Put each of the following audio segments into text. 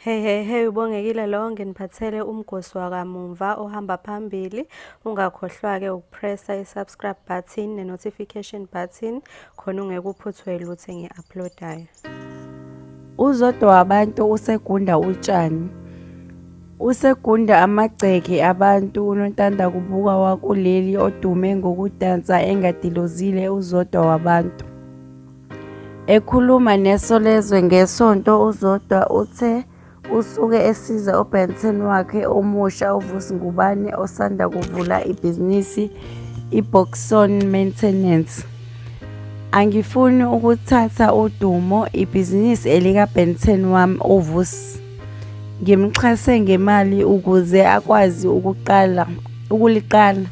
Hey hey hey, uBongekile lo, nginiphathele umgosi wakamumva ohamba phambili. Ungakhohlwa-ke ukupressa i-subscribe button ne-notification button khona ungeke uphuthwe lutho engi-uploadayo. UZodwa Wabantu usegunda utshani. Usegunda amagceke abantu unontandakubukwa wakuleli odume ngokudansa engadilozile uZodwa Wabantu. Ekhuluma neSolezwe ngeSonto uZodwa uthe usuke esiza uBenson wakhe omusha uVusi Ngubane osanda kuvula ibhizinisi iBoxon Maintenance. Angifuni ukuthatha udumo, ibhizinisi elikaBenson wami uVusi. Ngimxhase ngemali ukuze akwazi ukuqala ukuliqala.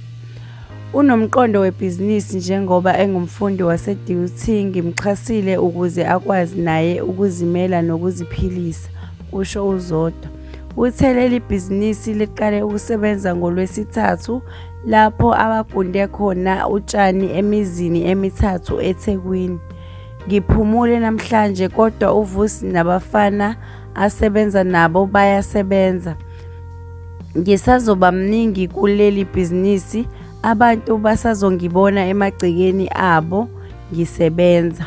Unomqondo webhizinisi njengoba engumfundi waseDUT ngimxhasile ukuze akwazi naye ukuzimela nokuziphilisa, kusho uZodwa. Uthe leli bhizinisi liqale ukusebenza ngoLwesithathu lapho abagunde khona utshani emizini emithathu eThekwini. Ngiphumule namhlanje kodwa uVusi nabafana asebenza nabo bayasebenza. Ngisazoba mningi kuleli bhizinisi, abantu basazongibona emagcekeni abo ngisebenza.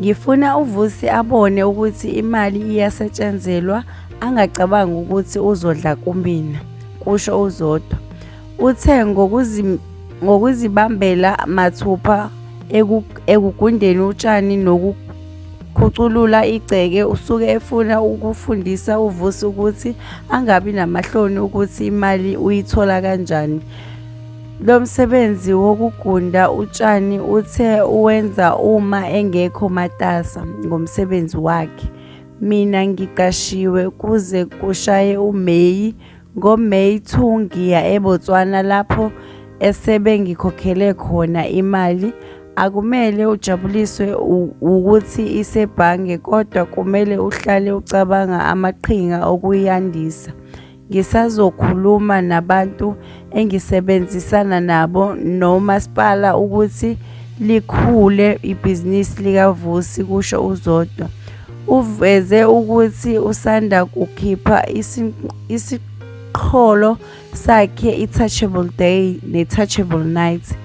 Ngifuna uVusi abone ukuthi imali iyasetshenzelwa angacabangi ukuthi uzodla kumina, kusho uZodwa. Uthe ngokuzibambela mathupha ekugundeni utshani nokukhuculula igceke usuke efuna ukufundisa uVusi ukuthi angabi namahloni ukuthi imali uyithola kanjani. Lo msebenzi wokugunda utshani uthe uwenza uma engekho matasa ngomsebenzi wakhe. Mina ngiqashiwe kuze kushaye uMeyi. NgoMeyi 2 ngiya eBotswana lapho esebengikhokhele khona imali. Akumele ujabuliswe wukuthi isebhange kodwa kumele uhlale ucabanga amaqhinga okuyandisa. Ngisazokhuluma nabantu engisebenzisana nabo nomasipala ukuthi likhule ibhizinisi likaVusi, kusho uZodwa. Uveze ukuthi usanda kukhipha isiqholo sakhe iTouchable Day neTouchable Night.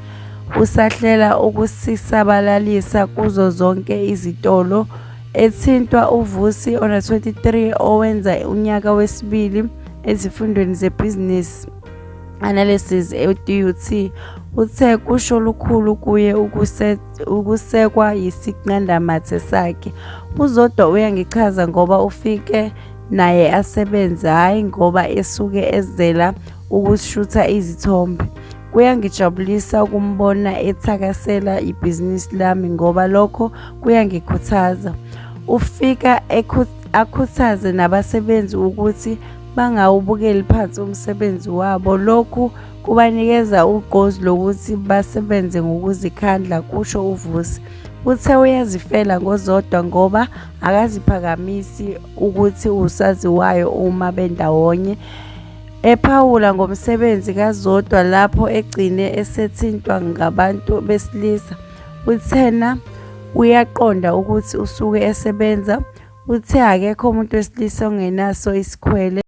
Usahlela ukusisabalalisa kuzo zonke izitolo. Ethintwa uVusi ona-23 owenza unyaka wesibili ezifundweni zeBusiness Analysis e-DUT, uthe kusho lukhulu kuye ukusekwa yisinqandamathe sakhe. UZodwa uyangichaza ngoba ufike naye asebenze hhayi ngoba esuke ezela ukushutha izithombe. Kuyangijabulisa ukumbona ethakasela ibhizinisi lami ngoba lokho kuyangikhuthaza. Ufika akhuthaze nabasebenzi ukuthi bangawubukeli phansi umsebenzi wabo. Lokhu kubanikeza ugqozi lokuthi basebenze ngokuzikhandla, kusho uVusi. Uthe uyazifela ngoZodwa ngoba akaziphakamisi ukuthi usaziwayo uma bendawonye. Ephawula ngomsebenzi kaZodwa lapho egcine esethintwa ngabantu besilisa, uthena uyaqonda ukuthi usuke esebenza. Uthe akekho umuntu wesilisa ongenaso isikhwele.